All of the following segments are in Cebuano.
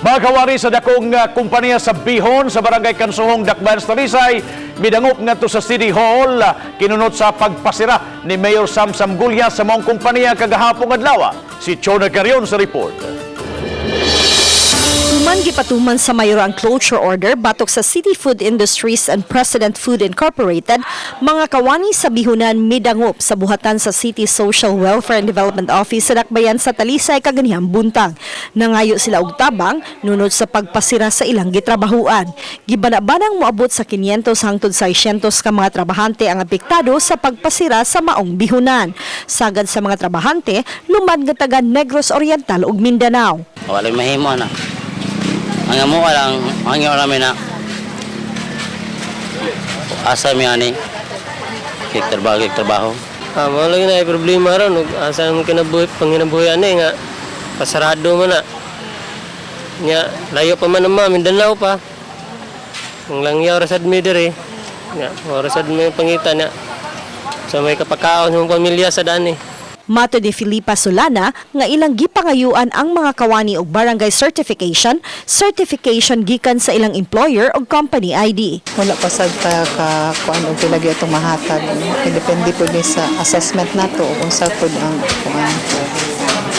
Mga kawani sa dakong kumpanya sa Bihon sa Barangay Kansuhong, Dakbayan sa Talisay, midangop ngadto sa City Hall kinunot sa pagpasira ni Mayor Samsam Gulya sa maong kumpanya kagahapong adlaw. Si Chona Carion sa report. Human gipatuman sa mayor ang closure order batok sa City Food Industries and President Food Incorporated, mga kawani sa bihunan midangop sa buhatan sa City Social Welfare and Development Office sa Dakbayan sa Talisay kaganihang buntag. Nangayo sila og tabang nunod sa pagpasira sa ilang gitrabahuan. Gibana-banang moabot sa 500 hangtod 600 ka mga trabahante ang apektado sa pagpasira sa maong bihunan. Sagad sa mga trabahante, lumad nga taga Negros Oriental ug Mindanao. Wala mahimo na. Ang amo ka lang, ang iyo namin na asa mi ani kay trabaho, kay trabaho. Ah, mao lagi na problema ron ug asa mo kinabuhi panginabuhi ani nga pasarado man na. Nya layo pa man ang Mindanao pa. Ang langyaw ra sad mi diri. Nya mao ra sad mi pangita nya. Sa may kapakaon sa mong pamilya sa dani. Mato ni Filipa Solana nga ilang gipangayuan ang mga kawani og barangay certification, certification gikan sa ilang employer og company ID. Wala pa sad ta ka kuan og pila gyud atong mahatag, ano. Kay depende pud ni sa assessment nato ug unsa pud ang kuan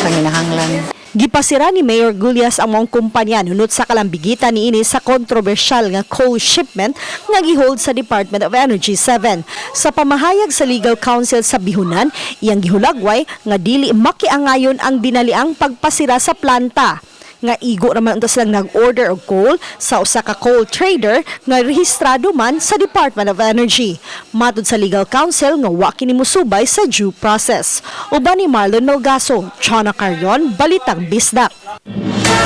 panginahanglan. Gipasira ni Mayor Gullas ang maong kumpanya nunot sa kalambigitan niini sa kontrobersyal nga coal shipment nga gihold sa Department of Energy 7. Sa pamahayag sa Legal Counsel sa Bihunan, iyang gihulagway nga dili makiangayon ang dinaliang pagpasira sa planta nga igo naman unta silang nag-order og coal sa usa ka coal trader nga rehistrado man sa Department of Energy. Matod sa Legal Counsel nga wa kini mosubay sa due process. Uban ni Marlon Melgaso, Chona Carion, Balitang Bisdak.